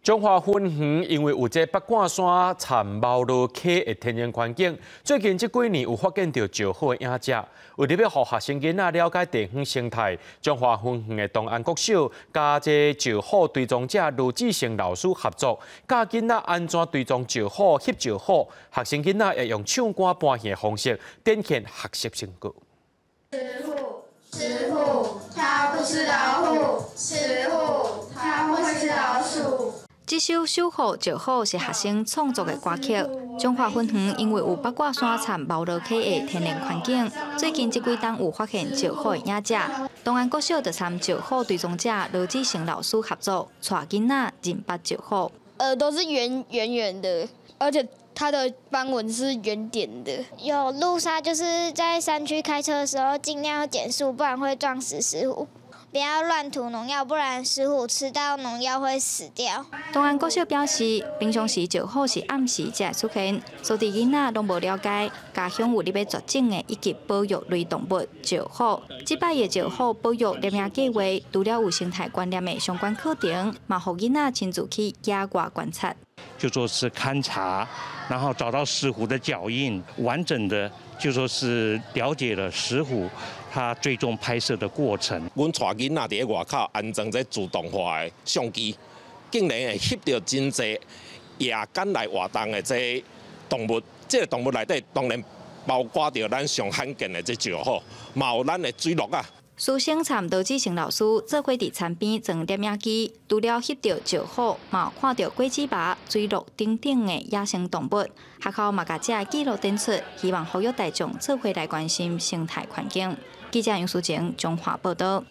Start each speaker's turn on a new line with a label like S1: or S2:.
S1: 彰化芬園因為有這八卦山杉貓螺溪的天然環境，最近這幾年有發現著石虎的影跡。為著欲予學生囡仔了解地方生態，彰化芬園的東安國小佮這石虎追蹤者盧志成老師合作，教囡仔按怎追蹤石虎、翕石虎。學生囡仔會用唱歌搬戲的方式展現學習成果。
S2: 石虎，石虎，它不吃老虎。石虎，它會吃老鼠。
S3: 這首守護石虎是學生創作的歌曲。彰化芬園因為有八卦山杉貓螺溪的天然環境，最近這幾冬有發現石虎的影跡。東安國小就參石虎追蹤者羅志成老師合作，帶囡仔認捌石虎。
S4: 耳朵是圓圓圓的，而且它的斑紋是圓點的。
S2: 有路殺，就是在山區開車的時候盡量要減速，不然會撞死石虎。不要亂塗農藥，不然石虎吃到農藥會死掉。
S3: 東安國小表示，平常時石虎是暗時才會出現，所以囡仔攏無了解。家鄉有咧欲絕種的一級保育類動物石虎。這擺的石虎保育攝影計劃，除了有生態觀念的相關課程，嘛予囡仔親自去野外觀察，
S5: 就說是勘察，然後找到石虎的腳印，完整的就說是了解了石虎它追蹤拍攝的過程。
S6: 阮帶囡仔佇咧外口安裝這自動化的相機，竟然會翕著真濟夜間來活動的這動物。這個動物內底當然包括著咱上罕見的這石虎，嘛有咱的水鹿仔。
S3: 師生參羅志成老師做伙佇田邊裝攝影機，除了翕著石虎，嘛有看著果子蝮、水鹿等等的野生動物。學校嘛共這紀錄展出，希望呼籲大眾做伙來關心生態環境。記者楊淑靜彰化報道。